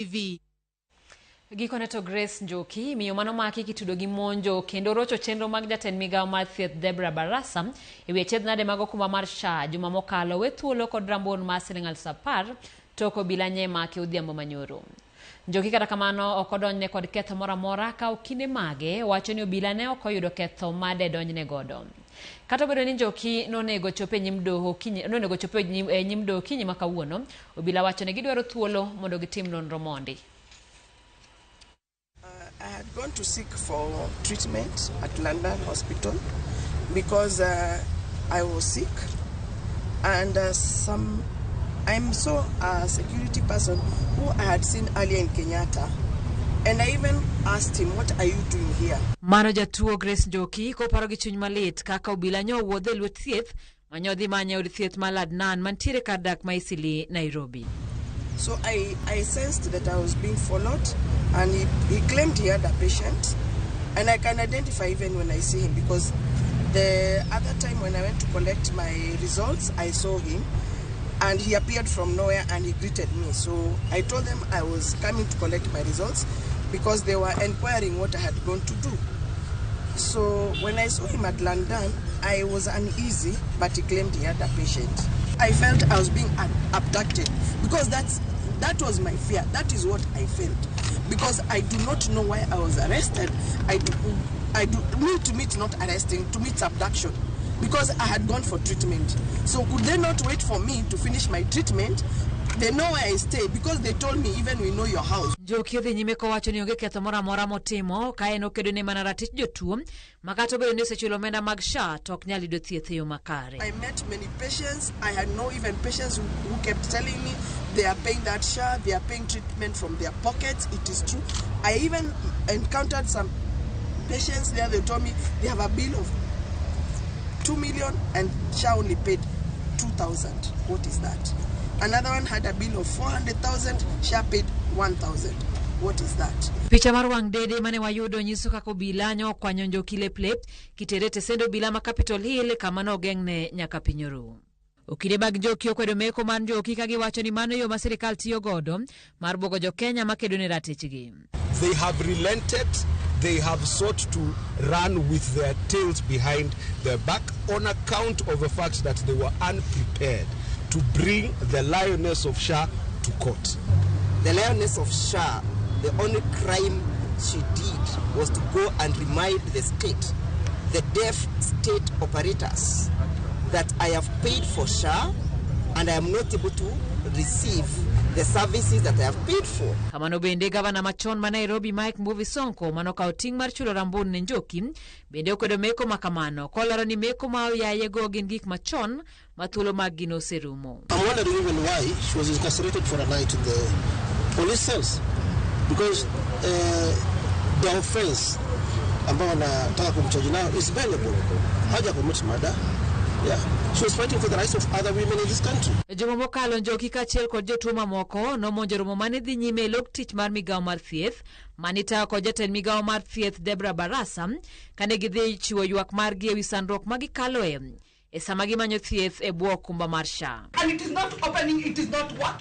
TV. Gikone to Grace Njoki, miyo mano maki kitudo gi monjo kendo rocho chenro mag jatend migawo mar thieth Debra Barasa e wi achiedh nade mag okumba mar SHA juma mokalo we thuolo kod rambon mar siling 10,000 tok obila nye make odhiambo manyoro. Njoki kata kamano ok odonjne kod ketho moro amora ka okinde mage wacho ni obila ne ok oyudo ketho ma de donjne godo. Kata obedo ni Njoki nonego chop e nyim doho kinyi, nonego chop e nyim, e nyim doho kinyi ma kawuono, obila wacho ni gidwaro thuolo mondo gitim nonro mondi. I had gone to seek for treatment at London Hospital because I was sick, and some I'm so a security person who I had seen earlier in Kenyatta, and I even asked him, "What are you doing here?" Mano jatuo Grace Njoki koparo gi chuny malit kaka obila nyo owuodhe e lwet thieth manyodhi manye od thieth ma Ladnan mantiere kar dak ma Eastleigh, Nairobi. So I sensed that I was being followed, and he claimed he had a patient, and I can identify even when I see him, because the other time when I went to collect my results, I saw him, and he appeared from nowhere and he greeted me. So I told them I was coming to collect my results because they were inquiring what I had gone to do. So when I saw him at London, I was uneasy, but he claimed he had a patient. I felt I was being abducted because that was my fear. That is what I felt, because I do not know why I was arrested. I do, me to me it's not arresting, to me it's abduction, because I had gone for treatment. So could they not wait for me to finish my treatment? They know where I stay because they told me, even we know your house. Njoki odhi nyime kowacho ni onge ketho moro amora motimo ka en okedo ne mana ratich jotuo ma kata obedo ni osechulo omenda mag SHA to ok nyal yudo thieth e yo makare. I met many patients. I had no even patients who kept telling me they are paying that SHA, they are paying treatment from their pockets. It is true. I even encountered some patients there. They told me they have a bill of 2 million and SHA only paid 2,000. What is that? Another one had a bill of 400,000, SHA paid 1,000. What is that? Picha mar wang' dede mane wayudo nyiso kaka obila nyo okwanyo Njoki leplep kitere e tesend obila ma Capitol Hill kama nogeng'ne nyaka piny oru. Okinde mag Njoki okwedo meko mar Njoki ka giwacho ni mano yo ma sirikal tiyo godo mar buogo jo-Kenya makedo ne ratichgi. They have relented. They have sought to run with their tails behind their back on account of the fact that they were unprepared to bring the lioness of SHA to court. The lioness of SHA, the only crime she did was to go and remind the state, the deaf state operators, that I have paid for SHA and I am not able to receive the services that I have paid for. Kamano bende gavana machon ma Nairobi Mike Mbuvi Sonko manokawo ting' mar chulo rambun ne Njoki bende okwedo meko ma kamano kolero ni meko ma oyayego gin gik machon ma thuolo mag gi noserumo. I'm wondering even why she was incarcerated for a night in the police cells, because the offense ambao wanataka kumcharge nayo is bailable. Haja commit murder. Yeah. She was fighting for the rights of other women in this country. Juma mokalo Njoki kaachiel kod jotuo mamoko nomonjo romo mane dhi nyime e lok tich mar migawo mar thieth manitayo kod jatend migawo mar thieth Debra Barasa kane gidhi chiwo ywak margi ewi sandruok ma gikaloe e sama gimanyo thieth e bwo okumba mar SHA. And it is not opening, it is not working.